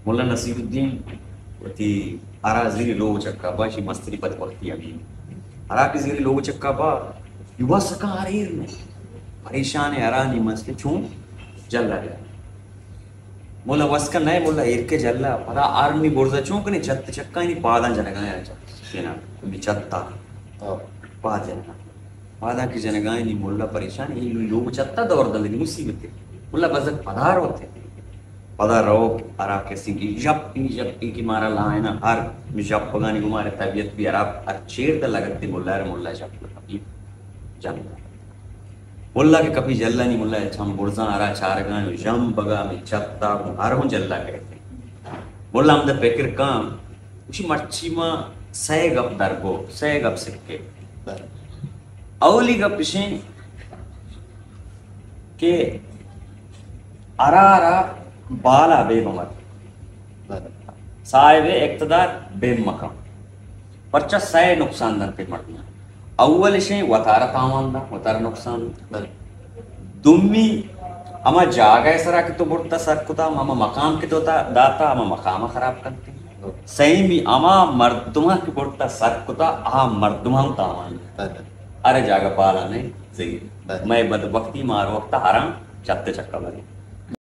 ملا نصیر الدین وتی ہرا زیری لوگ چکا با، شی مستری بدبختی ہمیں۔ ہرا کہ زیری لوگ چکا با، یوا سکا ہر ایر نے۔ پریشان ہے، ہرا نی مست چون جلا گیا۔ ملا وسکا نئے، ملا ایر کے جلا، پدا آرمی برزا چون کنے چت چکا نی پاداں جنگا ہے چت۔ شینا، می چتا۔ ہاں۔ پاد جنگا۔ پاداں کہ جنگا نی ملا پریشان، ای لوگ چتا دور دندگی مصیبت ہے۔ ملا بزگ پدا روتے۔ پدا روک ہرا کسی کی ژپی ژپی کی مارا لائنا ہر ژپگانی گو مارے طبیعت بھی ہراب، ہر چیر دا لگتے ملا، ہر ملا ژپ کپی جنگ۔ ملا کے کپی جلانی ملا چم برزاں ہرا چارگان ژم بگا میں چتا ہر ہوں جلا کہتے۔ ملا ہم دا فکر کام، اسی مرچی ما سہ گپ درگو، سہ گپ سکے۔ اولی گپ اشیں کہ ہرا ہرا بالا بے بمر۔ بلے۔ صاحب اقتدار بے مکان۔ پرچا سئے نقصان دنت مردم۔ اول اشیں وتارا تاوان دا، وتارا نقصان۔ بلے۔ دومی ہما جاگہ سرا کہ تو برتا سر کتا، ہما مقام کہ تو تا-، داتا، ہما مقام خراب کنتے۔ سیمی ہما مردماں کہ برتا سر کتا، آ مردماں تاوان۔ بلے۔ ہر جاگہ بالا نہیں زیر۔ بلے۔ میں بدبختی مار وقتا ہراں چت چکا بلے۔